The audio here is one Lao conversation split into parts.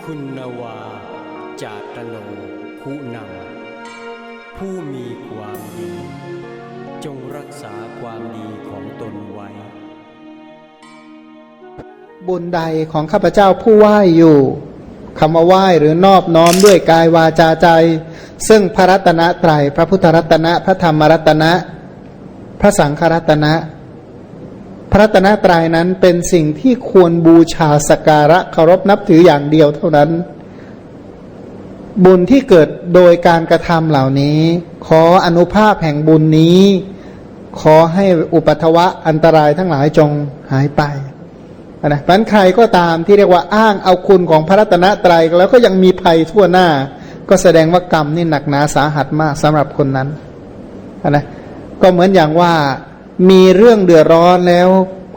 ຄຸນນະວາ ຈາຕະໂນ ຄຸນຳ ຜູ້ມີຄວາມດີ ຈົ່ງຮັກສາຄວາມດີຂອງຕົນໄວ້. บุญใดของข้าพเจ้าผู้ไหว้อยู่ คำว่าไหว้หรือนอบน้อมด้วยกายวาจาใจ ซึ่งพระรัตนตรัย พระพุทธรัตนะ พระธรรมรัตนะ พระสังฆรัตนะ พระรัตนตรัยนั้นเป็นสิ่งที่ควรบูชาสักการะเคารพนับถืออย่างเดียวเท่านั้น บุญที่เกิดโดยการกระทำเหล่านี้ ขออานุภาพแห่งบุญนี้ ขอให้อุปัทวะอันตรายทั้งหลายจงหายไป นะ เพราะฉะนั้นใครก็ตามที่เรียกว่าอ้างเอาคุณของพระรัตนตรัย แล้วก็ยังมีภัยทั่วหน้า ก็แสดงว่ากรรมนี่หนักหนาสาหัสมากสำหรับคนนั้น นะ ก็เหมือนอย่างว่ามีเรื่องเดือดร้อนแล้ว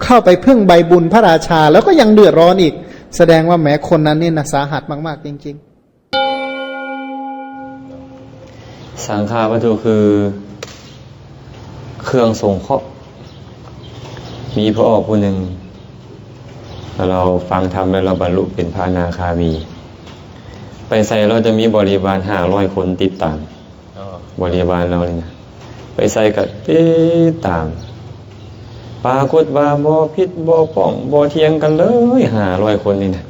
เข้าไปพึ่งใบบุญพระราชา แล้วก็ยังเดือดร้อนอีก แสดงว่าแหมคนนั้นนี่นะสาหัสมากๆ จริงๆ ສັງຄາວັດຖຸຄືເຄື່ອງສົງເຄາະ. ມີພະອອກຜູ້ໜຶ່ງ ລາວຟັງທຳແລ້ວລາວບັນລຸເປັນພະອະນາຄາມີ. ໄປໃສລາວຈະມີບໍລິວານຫ້າຮ້ອຍຄົນຕິດຕາມ. ບໍລິວານລາວນີ້ນະ ໄປໃສກະຕິດຕາມ. ປາກົດວ່າບໍ່ຜິດບໍ່ປ້ອງບໍ່ຖຽງກັນເລີຍ ຫ້າຮ້ອຍຄົນນີ້ນະ.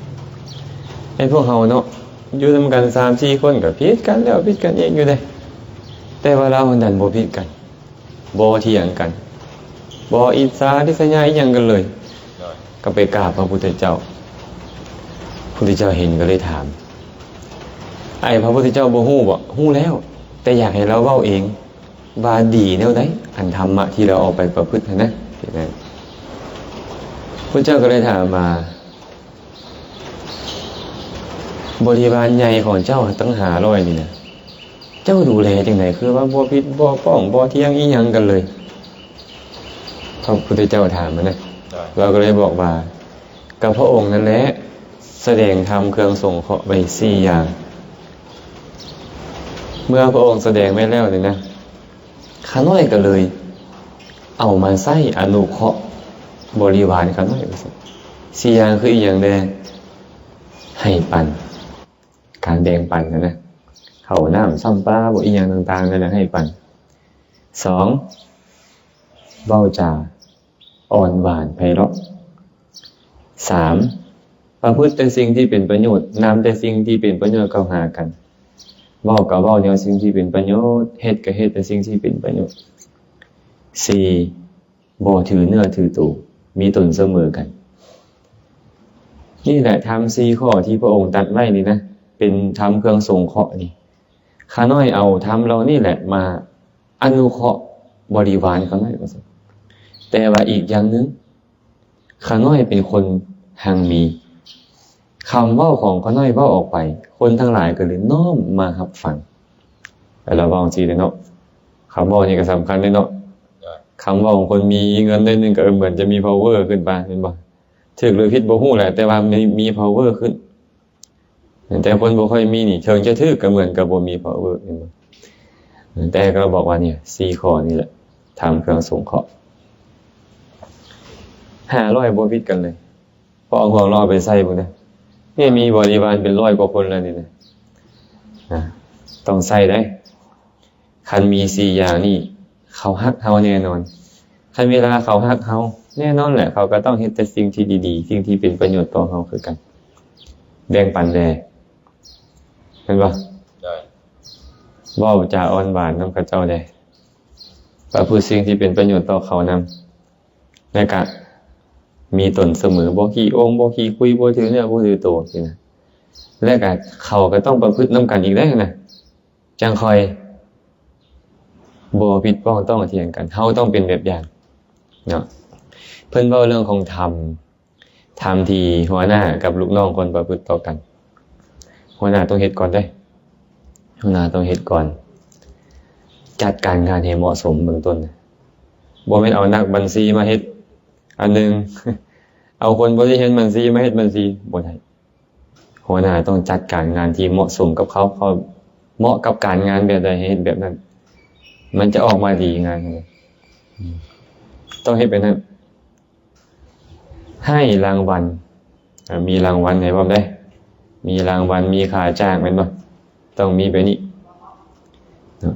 ແມ່ນພວກເຮົາເນາະ ຢູ່ນຳກັນສາມສີ່ຄົນກະຜິດກັນແລ້ວຜິດກັນອີກຢູ່ເດ້. ແຕ່ວ່າລາວຫັ້ນດັນບໍ່ຜິດກັນ ບໍ່ຖຽງກັນ ບໍ່ອິດສາລິສຍາອີ່ຫຍັງກັນເລີຍ. ກໍໄປກາບພະພຸດທະເຈົ້າ. ພຸດທະເຈົ້າເຫັນກໍເລີຍຖາມ ອ້າຍ ພະພຸດທະເຈົ້າບໍ່ຮູ້ບໍ? ຮູ້ແລ້ວ ແຕ່ຢາກໃຫ້ລາວເວົ້າເອງ ວ່າດີແນວໃດ ອັນທຳມະທີ່ລາວເອົາໄປປະພຶດຫັ້ນນະ. ພຸດທະເຈົ້າກໍເລີຍຖາມວ່າ ບໍລິວານໃຫຍ່ຂອງເຈົ້າຕັ້ງຫ້າຮ້ອຍນີ້ນະ ເຈົ້າດູແລຈັ່ງໃດ ຄືວ່າບໍ່ຜິດບໍ່ປ້ອງບໍ່ຖຽງອີ່ຫຍັງກັນເລີຍ? ພະພຸດທະເຈົ້າຖາມຫັ້ນນະ. ລາວກໍເລີຍບອກວ່າ ກໍພະອົງນັ້ນແຫຼະ ສະແດງທຳເຄື່ອງສົງເຄາະໄວ້ສີ່ຢ່າງ. ເມື່ອພະອົງສະແດງໄວ້ແລ້ວນີ້ນະ ຂ້ານ້ອຍກໍເລີຍເອົາມາໃຊ້ອະນຸເຄາະບໍລິວານຂ້ານ້ອຍວ່າຊັ້ນ. ສີ່ຢ່າງຄືອີ່ຫຍັງແດ່? ໃຫ້ປັນ ການແບ່ງປັນຫັ້ນນະ ເຂົ້ານ້ຳຊຳປາບໍ ອີ່ຫຍັງຕ່າງໆນັ້ນນະ ໃຫ້ປັນ. ສອງ ເວົ້າຈາອ່ອນຫວານໄພເລາະ. ສາມ ປະພຶດແຕ່ສິ່ງທີ່ເປັນປະໂຫຍດ ນຳແຕ່ສິ່ງທີ່ເປັນປະໂຫຍດເຂົ້າຫາກັນ. ເວົ້າກໍເວົ້າແນວສິ່ງທີ່ເປັນປະໂຫຍດ ເຮັດກໍເຮັດແຕ່ສິ່ງທີ່ເປັນປະໂຫຍດ. ສີ່ ບໍ່ຖືເນື້ອຖືໂຕ ມີຕົນສະເໝີກັນ. ນີ້ແຫຼະທຳສີ່ຂໍ້ທີ່ພະອົງຕັດໄວ້ນີ້ນະ ເປັນທຳເຄື່ອງສົງເຄາະນີ້. ຂ້ານ້ອຍເອົາທຳເຫຼົ່ານີ້ແຫຼະມາອະນຸເຄາະບໍລິວານຂ້ານ້ອຍວ່າຊັ້ນ. ແຕ່ວ່າອີກຢ່າງໜຶ່ງ ຂ້ານ້ອຍເປັນຄົນຮັ່ງມີ. ຄຳເວົ້າຂອງຂ້ານ້ອຍເວົ້າອອກໄປ ຄົນທັງຫຼາຍກໍເລີຍນ້ອມມາຮັບຟັງ. ແລ້ວລາວເວົ້າຈັ່ງຊີ້ແຫຼະເນາະ ຄຳເວົ້ານີ້ກໍສຳຄັນເດ້ເນາະ. ຄຳເວົ້າຂອງຄົນມີເງິນໜ້ອຍໜຶ່ງກໍເໝືອນຈະມີພາວເວີຂຶ້ນໄປ ແມ່ນບໍ່? ຖືກຫຼືຜິດບໍ່ຮູ້ແຫຼະ ແຕ່ວ່າມີ ມີພາວເວີຂຶ້ນ. ແຕ່ຄົນບໍ່ຄ່ອຍມີນີ້ ເຖິງຈະຖືກກໍເໝືອນກັບບໍ່ມີພາວເວີ ແມ່ນບໍ່? ແຕ່ກໍບອກວ່ານີ້ສີ່ຂໍ້ນີ້ແຫຼະ ທຳເຄື່ອງສົງເຄາະ. ຫ້າຮ້ອຍບໍ່ຜິດກັນເລີຍ ເພາະເອົາຂອງລາວໄປໃຊ້ພຸ້ນນະ. ນີ້ມີບໍລິວານເປັນຮ້ອຍກວ່າຄົນແລ້ວນີ້ນະ ນະ ຕ້ອງໃຊ້ໄດ໋. ຄັນມີສີ່ຢ່າງນີ້ ເຂົາຮັກເຮົາແນ່ນອນ. ຄັນເວລາເຂົາຮັກເຮົາ ແນ່ນອນແຫຼະ ເຂົາກໍຕ້ອງເຮັດແຕ່ສິ່ງທີ່ດີໆ ສິ່ງທີ່ເປັນປະໂຫຍດຕໍ່ເຮົາຄືກັນ. ແບ່ງປັນແດ່ ແມ່ນບໍ່? ເວົ້າຈາອ່ອນຫວານນຳເຂົາເຈົ້າແດ່ ປະພຶດສິ່ງທີ່ເປັນປະໂຫຍດຕໍ່ເຂົານຳ. ແລ້ວກະມີຕົນສະເໝີ ບໍ່ຂີ້ອົງ ບໍ່ຂີ້ຄຸຍ ບໍ່ຖືເນື້ອ ບໍ່ຖືໂຕຊີ້ນະ. ແລ້ວກະເຂົາກໍຕ້ອງປະພຶດນຳກັນອີກໄດ໋ຫັ້ນນະ ຈັ່ງຄ່ອຍບໍ່ຜິດປ້ອງຕ້ອງຖຽງກັນ. ເຮົາຕ້ອງເປັນແບບຢ່າງເນາະ. ເພິ່ນເວົ້າເລື່ອງຂອງທຳ ທຳທີ່ຫົວໜ້າກັບລູກນ້ອງຄວນປະພຶດຕໍ່ກັນ. ຫົວໜ້າຕ້ອງເຮັດກ່ອນເດ້ ຫົວໜ້າຕ້ອງເຮັດກ່ອນ. ຈັດການງານໃຫ້ເໝາະສົມເບື້ອງຕົ້ນ. ບໍ່ແມ່ນເອົານັກບັນຊີມາເຮັດອັນໜຶ່ງ ເອົາຄົນບໍ່ໄດ້ຮຽນບັນຊີມາເຮັດບັນຊີ ບໍ່ໄດ້. ຫົວໜ້າຕ້ອງຈັດການງານທີ່ເໝາະສົມກັບເຂົາ ເຂົາເໝາະກັບການງານແບບໃດໃຫ້ເຮັດແບບນັ້ນ. ມັນຈະອອກມາດີງານ ຕ້ອງເຮັດແບບນັ້ນ. ໃຫ້ລາງວັນ ເອີ ມີລາງວັນໃຫ້ພ້ອມເດ້. ມີລາງວັນ ມີຄ່າຈ້າງ ແມ່ນບໍ່? ຕ້ອງມີແບບນີ້ເນາະ.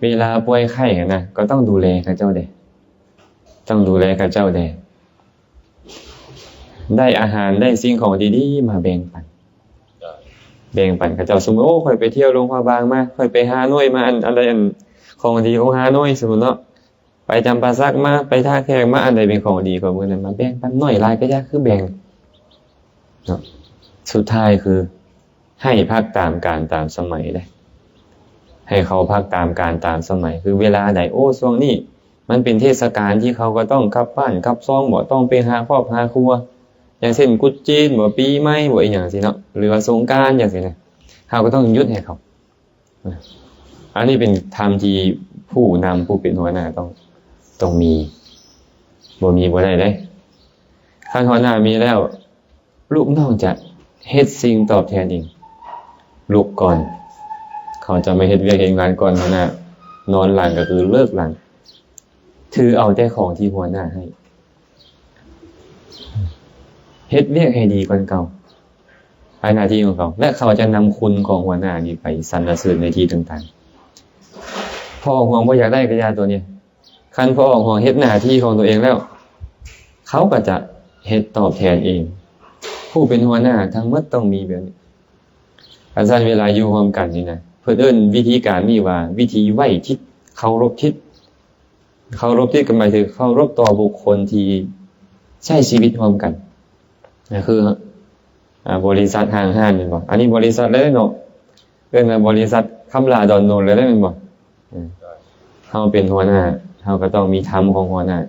ເວລາປ່ວຍໄຂ້ຫັ້ນນະ ກໍຕ້ອງດູແລເຂົາເຈົ້າເດ້ ຕ້ອງດູແລເຂົາເຈົ້າເດ້. ໄດ້ອາຫານ ໄດ້ສິ່ງຂອງດີໆ ມາແບ່ງປັນ ແບ່ງປັນເຂົາເຈົ້າ. ສົມມຸດ ໂອ້ ຂ້ອຍໄປທ່ຽວຫຼວງພະບາງມາ, ຂ້ອຍໄປຮ່າໂນ້ຍມາ, ອັນ ອັນໃດ ອັນ ຂອງດີຂອງຮ່າໂນ້ຍ ສົມມຸດເນາະ, ໄປຈຳປາສັກມາ, ໄປທ່າແຂກມາ, ອັນໃດເປັນຂອງດີຂອງເມືອງນັ້ນ ມາແບ່ງປັນ. ໜ້ອຍຫຼາຍກໍຢ່າ ຄືແບ່ງເນາະ. ສຸດທ້າຍຄື ໃຫ້ພັກຕາມການຕາມສະໄໝເດ້ ໃຫ້ເຂົາພັກຕາມການຕາມສະໄໝ. ຄືເວລາໃດ ໂອ້ ຊ່ວງນີ້ມັນເປັນເທດສະການທີ່ເຂົາກໍຕ້ອງກັບບ້ານກັບຊ່ອງບໍ ຕ້ອງໄປຫາຄອບຫາຄົວ ຢ່າງເຊັ່ນ ກຸດຈີນບໍ ປີໃໝ່ບໍ ອີ່ຫຍັງຊີ້ເນາະ ຫຼືວ່າສົງການຈັ່ງຊີ້ນະ ເຮົາກໍຕ້ອງຢຸດໃຫ້ເຂົາ. ອັນນີ້ເປັນທຳທີ່ຜູ້ນຳ ຜູ້ເປັນຫົວໜ້າຕ້ອງ ຕ້ອງມີ ບໍ່ມີບໍ່ໄດ້ເດ້. ຄັນຫົວໜ້າມີແລ້ວ ລູກນ້ອງຈະເຮັດສິ່ງຕອບແທນເອງ. ລຸກກ່ອນ ເຂົາຈະມາເຮັດວຽກເຮັດງານກ່ອນຫົວໜ້າ, ນອນຫຼັງກໍຄືເລີກຫຼັງ. ຖືເອົາແຕ່ຂອງທີ່ຫົວໜ້າໃຫ້. ເຮັດວຽກໃຫ້ດີກ່ອນເກົ່າ ໃນໜ້າທີ່ຂອງເຂົາ ແລະ ເຂົາຈະນຳຄຸນຂອງຫົວໜ້ານີ້ໄປສັນລະເສີນໃນທີ່ຕ່າງໆ. ພໍ່ອອກຫ່ວງບໍ່ຢາກໄດ້ກະຢ່າໂຕນີ້. ຄັນພໍ່ອອກຫ່ວງເຮັດໜ້າທີ່ຂອງຕົວເອງແລ້ວ ເຂົາກໍຈະເຮັດຕອບແທນເອງ. ຜູ້ເປັນຫົວໜ້າທັງໝົດຕ້ອງມີແບບນີ້. ຄັນຊັ້ນເວລາຢູ່ຮ່ວມກັນນີ້ນະ ເພິ່ນເອີ້ນວິທີການນີ້ວ່າ ວິທີໄຫວ້ທິດ ເຄົາລົບທິດ. ເຄົາລົບທິດກໍໝາຍເຖິງເຄົາລົບຕໍ່ບຸກຄົນທີ່ໃຊ້ຊີວິດຮ່ວມກັນ. ກໍຄື ອາ ບໍລິສັດຫ້າງຮ້ານແມ່ນບໍ່? ອັນນີ້ບໍລິສັດແລ້ວເນາະ, ເອີ້ນວ່າບໍລິສັດຄຳຫຼ້າດອນໂນນແລ້ວແມ່ນບໍ່? ເອີ ເຮົາເປັນຫົວໜ້າ ເຮົາກໍຕ້ອງມີທຳຂອງຫົວໜ້າ.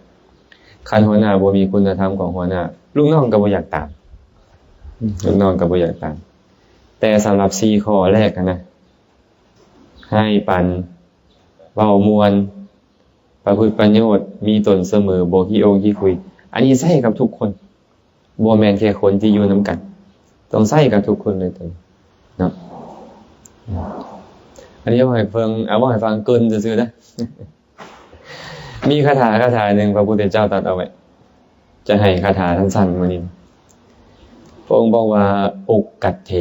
ຄັນຫົວໜ້າບໍ່ມີຄຸນນະທຳຂອງຫົວໜ້າ ລູກນ້ອງກໍບໍ່ຢາກຕາມ ລູກນ້ອງກໍບໍ່ຢາກຕາມ. ແຕ່ສຳລັບສີ່ຂໍ້ແລກຫັ້ນນະ ໃຫ້ປັນ ເວົ້າມ່ວນ ປະພຶດປະໂຫຍດ ມີຕົນສະເໝີ ບໍ່ຂີ້ອົງຂີ້ຄຸຍ. ອັນນີ້ໃຊ້ກັບທຸກຄົນ ບໍ່ແມ່ນແຄ່ຄົນທີ່ຢູ່ນຳກັນ, ຕ້ອງໃຊ້ກັບທຸກຄົນເລີຍໂຕນີ້ເນາະ. ອັນນີ້ເວົ້າໃຫ້ເບິ່ງ ເອົາເວົ້າໃຫ້ຟັງເກີ່ນຊື່ໆນະ. ມີຄາຖາ ຄາຖາໜຶ່ງພະພຸດທະເຈົ້າຕັດເອົາໄວ້, ຈະໃຫ້ຄາຖາສັ້ນໆມື້ນີ້. ພະອົງບອກວ່າ ອຸກກັດເຖ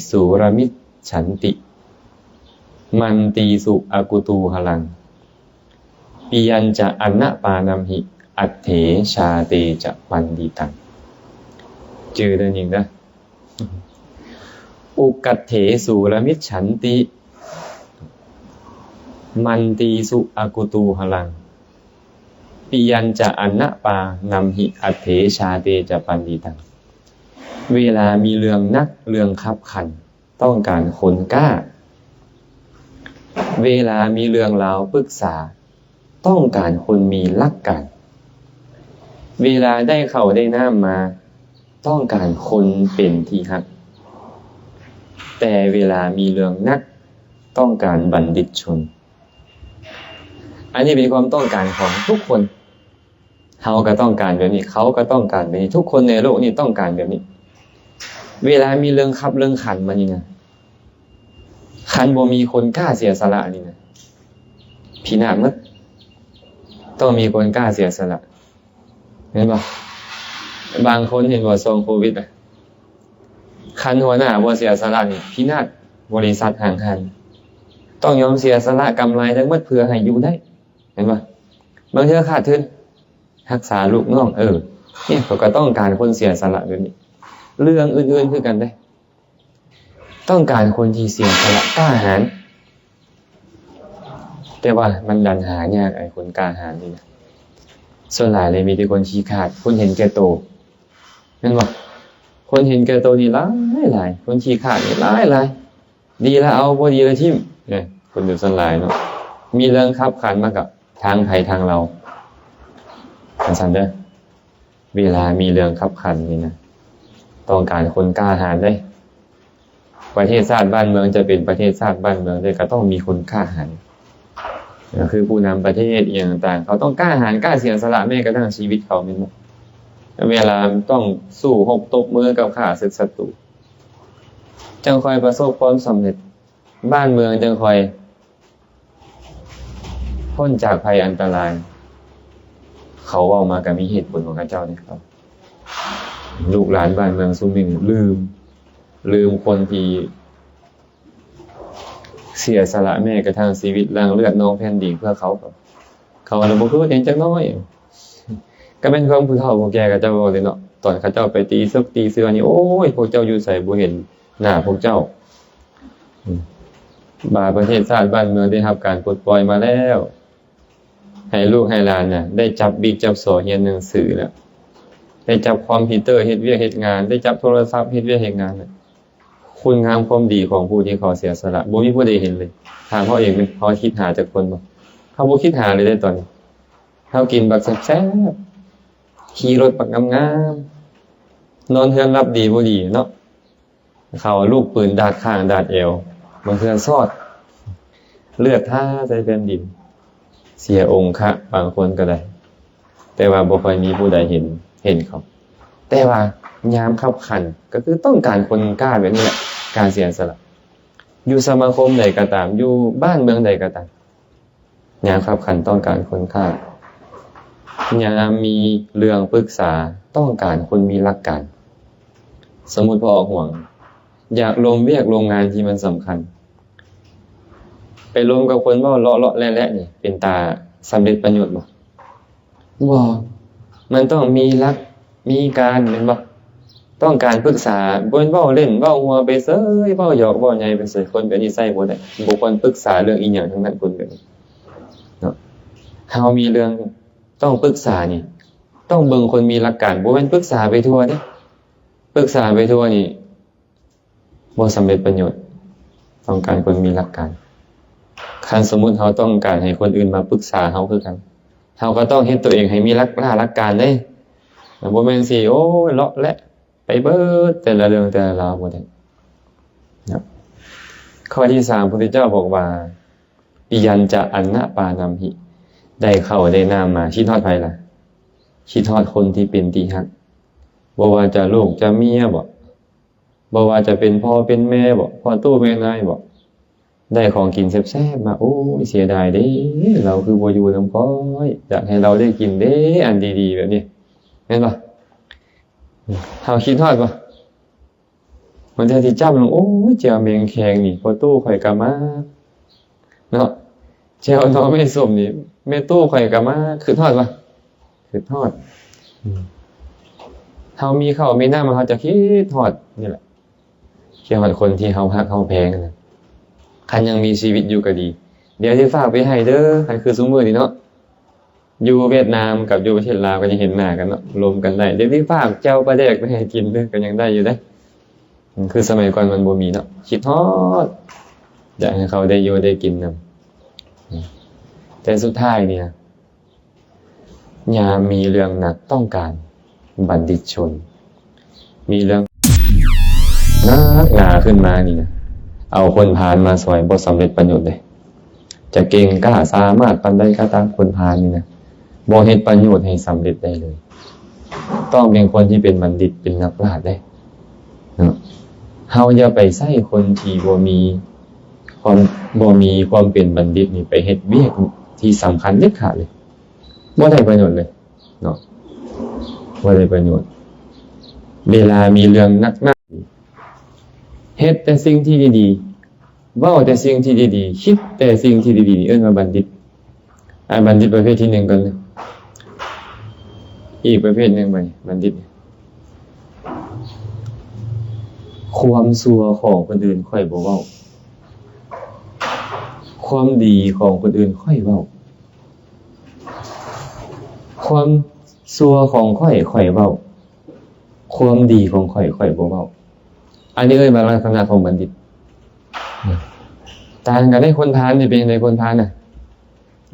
ສູຣະມິດສັນຕິ ມັນຕີສຸອະກຸຕູຫະລັງ ປິຍັນຈະອັນນະປານັມຫິ ອັດເຖຊາເຕຈະປັນດິຕັງ. ຈື່ເດີຍິງເດີ. ອຸກກັດເຖ ສູຣະມິດສັນຕິ ມັນຕີສຸອະກຸຕູຫະລັງ ປິຍັນຈະອັນນະປານັມຫິ ອັດເຖຊາເຕຈະປັນດິຕັງ. ເວລາມີເລື່ອງໜັກ ເລື່ອງຄັບຂັນ ຕ້ອງການຄົນກ້າ. ເວລາມີເລື່ອງລາວປຶກສາ ຕ້ອງການຄົນມີຫຼັກການ. ເວລາໄດ້ເຂົ້າໄດ້ນ້ຳມາ ຕ້ອງການຄົນເປັນທີ່ຮັກ. ແຕ່ເວລາມີເລື່ອງໜັກ ຕ້ອງການບັນດິດຊົນ. ອັນນີ້ເປັນຄວາມຕ້ອງການຂອງທຸກຄົນ. ເຮົາກໍຕ້ອງການແບບນີ້, ເຂົາກໍຕ້ອງການແບບນີ້, ທຸກຄົນໃນໂລກນີ້ຕ້ອງການແບບນີ້. ເວລາມີເລື່ອງຄັບເລື່ອງຂັນມານີ້ນະ, ຄັນບໍ່ມີຄົນກ້າເສຍສະຫຼະນີ້ນະ, ພິນາດໝົດ. ຕ້ອງມີຄົນກ້າເສຍສະຫຼະ, ເຫັນບໍ່? ບາງຄົນເຫັນບໍ່, ຊ່ວງໂຄວິດນະ, ຄັນຫົວໜ້າບໍ່ເສຍສະຫຼະນີ້, ພິນາດ. ບໍລິສັດຫ້າງຮ້ານ ຕ້ອງຍອມເສຍສະຫຼະກຳໄລທັງໝົດເພື່ອໃຫ້ຢູ່ໄດ້. ເຫັນບໍ່? ບາງເທື່ອຂາດທຶນ ຮັກສາລູກນ້ອງ. ເອີ ນີ້ເຂົາກໍຕ້ອງການຄົນເສຍສະຫຼະແບບນີ້. ເລື່ອງອື່ນໆຄືກັນເດ້, ຕ້ອງການຄົນທີ່ເສຍສະຫຼະກ້າຫານ. ແຕ່ວ່າມັນດັນຫາຍາກ ໄອ້ຄົນກ້າຫານນີ້ນະ. ສ່ວນຫຼາຍເລີຍມີແຕ່ຄົນຂີ້ຂາດ, ຄົນເຫັນແກ່ໂຕ, ແມ່ນບໍ່? ຄົນເຫັນແກ່ໂຕນີ້ຫຼາຍໆ, ຄົນຂີ້ຂາດນີ້ຫຼາຍໆ. ດີລະເອົາ, ບໍ່ດີລະຖິ້ມ. ເອີ ຄົນເປັນສ່ວນຫຼາຍເນາະ, ມີເລື່ອງຂັບຂັນມາກັບທາງໃຜທາງລາວ. ຈັ່ງຊັ້ນເດີ, ເວລາມີເລື່ອງຂັບຂັນນີ້ນະ, ຕ້ອງການຄົນກ້າຫານເດ້. ປະເທດຊາດບ້ານເມືອງຈະເປັນປະເທດຊາດບ້ານເມືອງໄດ້, ກໍຕ້ອງມີຄົນກ້າຫານ. ກໍຄືຜູ້ນຳປະເທດອີ່ຫຍັງຕ່າງໆ, ເຂົາຕ້ອງກ້າຫານ, ກ້າເສຍສະຫຼະແມ້ກະທັ່ງຊີວິດເຂົາ, ແມ່ນບໍ່? ເວລາຕ້ອງສູ້ຮົບຕົບມືກັບຂ້າສຶກສັດຕູ, ຈັ່ງຄ່ອຍປະສົບຄວາມສຳເລັດ, ບ້ານເມືອງຈັ່ງຄ່ອຍພົ້ນຈາກໄພອັນຕະລາຍ. ເຂົາເວົ້າມາກໍມີເຫດຜົນຂອງເຂົາເຈົ້າເດ້. ລູກຫຼານບ້ານເມືອງຊຸມນີ້ລືມ, ລືມຄົນທີ່ເສຍສະຫຼະແມ້ກະທັ່ງຊີວິດ ລ້າງເລືອດນອງແຜ່ນດິນເພື່ອເຂົາ. ເຂົາລະບໍ່ຄືເຫັນຈັກໜ້ອຍ. ກໍແມ່ນຄວາມຜູ້ເຖົ້າຜູ້ແກ່ເຂົາເຈົ້າເວົ້າເລີຍເນາະ, ຕອນເຂົາເຈົ້າໄປຕີສົກຕີເສືອນີ້ ໂອ້ຍ ພວກເຈົ້າຢູ່ໃສ ບໍ່ເຫັນໜ້າພວກເຈົ້າ. ອາ ປະເທດຊາດບ້ານເມືອງໄດ້ຮັບການປົດປ່ອຍມາແລ້ວ. ໃຫ້ລູກໃຫ້ຫຼານນະ ໄດ້ຈັບບິກຈັບສໍຮຽນໜັງສືແລ້ວ, ໄດ້ຈັບຄອມພິວເຕີເຮັດວຽກເຮັດງານ, ໄດ້ຈັບໂທລະສັບເຮັດວຽກເຮັດງານນະ. ຄຸນງາມຄວາມດີຂອງຜູ້ທີ່ເຂົາເສຍສະຫຼະ ບໍ່ມີຜູ້ໃດເຫັນເລີຍ. ຖາມເຮົາເອງເລີຍ, ເຮົາຄິດຫາຈັກຄົນບໍ່? ເຮົາບໍ່ຄິດຫາເລີຍເດ້ຕອນນີ້. ເຮົາກິນບັກແຊບໆ, ຂີ່ລົດບັກງາມໆ, ນອນເຮືອນຫຼັບດີບໍ່ດີເນາະ. ເຂົາລູກປືນດາດຂ້າງດາດແອວ, ບາງເທື່ອຊອດເລືອດທາໃສ່ແຜ່ນດິນ, ເສຍອົງຄະບາງຄົນກໍໄດ້, ແຕ່ວ່າບໍ່ຄ່ອຍມີຜູ້ໃດເຫັນ, ເຫັນເຂົາ. ແຕ່ວ່າຍາມຄັບຂັນ ກໍຄືຕ້ອງການຄົນກ້າແບບນີ້ແຫຼະ, ການເສຍສະຫຼະ. ຢູ່ສະມາຄົມໃດກໍຕາມ, ຢູ່ບ້ານເມືອງໃດກໍຕາມ, ຍາມຄັບຂັນຕ້ອງການຄົນກ້າ, ຍາມມີເລື່ອງປຶກສາຕ້ອງການຄົນມີຫຼັກການ. ສົມມຸດພໍອອກຫວງ ຢາກລົມວຽກລົມງານທີ່ມັນສຳຄັນ, ໄປລົມກັບຄົນເວົ້າເລາະໆແລະໆນີ້ ເປັນຕາສຳເລັດປະໂຫຍດບໍ່? ບໍ່, ມັນຕ້ອງມີຫຼັກມີການແມ່ນບໍ່? ຕ້ອງການປຶກສາ, ບໍ່ແມ່ນເວົ້າເລ່ນເວົ້າຫົວໄປເສີຍ, ເວົ້າຫຍອກເວົ້າໃຫຍ່ໄປເສີຍ. ຄົນແບບນີ້ໃຊ້ບໍ່ໄດ້, ບໍ່ຄວນປຶກສາເລື່ອງອີ່ຫຍັງທັງນັ້ນ, ຄົນແບບນີ້ເນາະ. ເຮົາມີເລື່ອງຕ້ອງປຶກສານີ້ ຕ້ອງເບິ່ງຄົນມີຫຼັກການ, ບໍ່ແມ່ນປຶກສາໄປທົ່ວເດ້. ປຶກສາໄປທົ່ວນີ້ ບໍ່ສຳເລັດປະໂຫຍດ, ຕ້ອງການຄົນມີຫຼັກການ. ຄັນສົມມຸດເຮົາຕ້ອງການໃຫ້ຄົນອື່ນມາປຶກສາເຮົາຄືກັນ, ເຮົາກໍຕ້ອງເຮັດຕົວເອງໃຫ້ມີຫຼັກລ້າຫຼັກການເດ້. ບໍ່ແມ່ນຊິ ໂອ້ຍ ເລາະແລະໄປເບີດແຕ່ລະເລື່ອງແຕ່ລະລາວບໍ່ໄດ້ນະ. ຂໍ້ທີສາມ ພຸດທະເຈົ້າບອກວ່າ ປິຍັນຈະອັນນະປານັມຫິ, ໄດ້ເຂົ້າໄດ້ນ້ຳມາ ຄິດຮອດໃຜລະ? ຄິດຮອດຄົນທີ່ເປັນທີ່ຮັກ, ບໍ່ວ່າຈະລູກຈະເມຍບໍ, ບໍ່ວ່າຈະເປັນພໍ່ເປັນແມ່ບໍ, ພໍ່ຕູ້ແມ່ນາຍບໍ, ໄດ້ຂອງກິນແຊບໆມາ ໂອ້ຍ ເສຍດາຍເດ້, ລາວຄືບໍ່ຢູ່ນຳຂ້ອຍ, ຢາກໃຫ້ລາວໄດ້ກິນເດ້ ອັນດີໆແບບນີ້ ແມ່ນບໍ່? ເຮົາຄິດຮອດບໍ່? ບາງເທື່ອຊິຈ້ຳລົງ ໂອ້ຍ ແຈ່ວແມງແຄງນີ້ ພໍ່ຕູ້ຂ້ອຍກໍມັກເນາະ, ແຈ່ວໜໍ່ໄມ້ສົ້ມນີ້ ແມ່ຕູ້ຂ້ອຍກໍມັກ. ຄິດຮອດບໍ່? ຄິດຮອດ. ເຮົາມີເຂົ້າມີນ້ຳ ເຮົາຈະຄິດຮອດນີ້ແຫຼະ, ຄິດຮອດຄົນທີ່ເຮົາຮັກເຮົາແພງນະ. ຄັນຍັງມີຊີວິດຢູ່ກໍດີ. ດຽວຊິຝາກໄປໃຫ້ເດີ, ຄັນຄືຊຸມື້ນີ້ເນາະ ຢູ່ຫວຽດນາມກັບຢູ່ປະເທດລາວກໍຍັງເຫັນໜ້າກັນເນາະ, ລົມກັນໄດ້. ດຽວຊິຝາກແຈ່ວປາແດກໄປໃຫ້ກິນເດີ, ກໍຍັງໄດ້ຢູ່ເດ້. ຄືສະໄໝກ່ອນມັນບໍ່ມີເນາະ, ຄິດຮອດ ຢາກໃຫ້ເຂົາໄດ້ຢູ່ໄດ້ກິນນຳ. ແຕ່ສຸດທ້າຍນີ້ ຍາມມີເລື່ອງໜັກຕ້ອງການບັນດິດຊົນ, ມີເລື່ອງໜັກໜາຂຶ້ນມານີ້ນະ, ເອົາຄົນພານມາຊ່ອຍບໍ່ສຳເລັດປະໂຫຍດເດ້. ຈະເກັ່ງກ້າສາມາດປານໃດກໍຕາມ, ຄົນພານນີ້ນະ ບໍ່ເຮັດປະໂຫຍດໃຫ້ສຳເລັດໄດ້ເລີຍ. ຕ້ອງເປັນຄົນທີ່ເປັນບັນດິດ ເປັນນັກປາດເດ້ເນາະ. ເຮົາຢ່າໄປໃຊ້ຄົນທີ່ບໍ່ມີຄວາມ, ບໍ່ມີຄວາມເປັນບັນດິດນີ້ໄປເຮັດວຽກທີ່ສຳຄັນເດັດຂາດເລີຍ, ບໍ່ໄດ້ປະໂຫຍດເລີຍເນາະ, ບໍ່ໄດ້ປະໂຫຍດ. ເວລາມີເລື່ອງໜັກໜາ ເຮັດແຕ່ສິ່ງທີ່ດີໆ, ເວົ້າແຕ່ສິ່ງທີ່ດີໆ, ຄິດແຕ່ສິ່ງທີ່ດີໆ ເອີ້ນວ່າບັນດິດ. ອ່າ ບັນດິດປະເພດທີໜຶ່ງກ່ອນ. ອີກປະເພດໜຶ່ງບັດນີ້ ບັນດິດ ຄວາມຊົ່ວຂອງຄົນອື່ນຂ້ອຍບໍ່ເວົ້າ, ຄວາມດີຂອງຄົນອື່ນຂ້ອຍເວົ້າ. ຄວາມຊົ່ວຂອງຂ້ອຍ ຂ້ອຍເວົ້າ, ຄວາມດີຂອງຂ້ອຍ ຂ້ອຍບໍ່ເວົ້າ. ອັນນີ້ເອີ້ນວ່າລັກສະນະຂອງບັນດິດ. ຕ່າງກັນໃນຄົນພານນີ້ ເປັນຈັ່ງໃດຄົນພານນະ?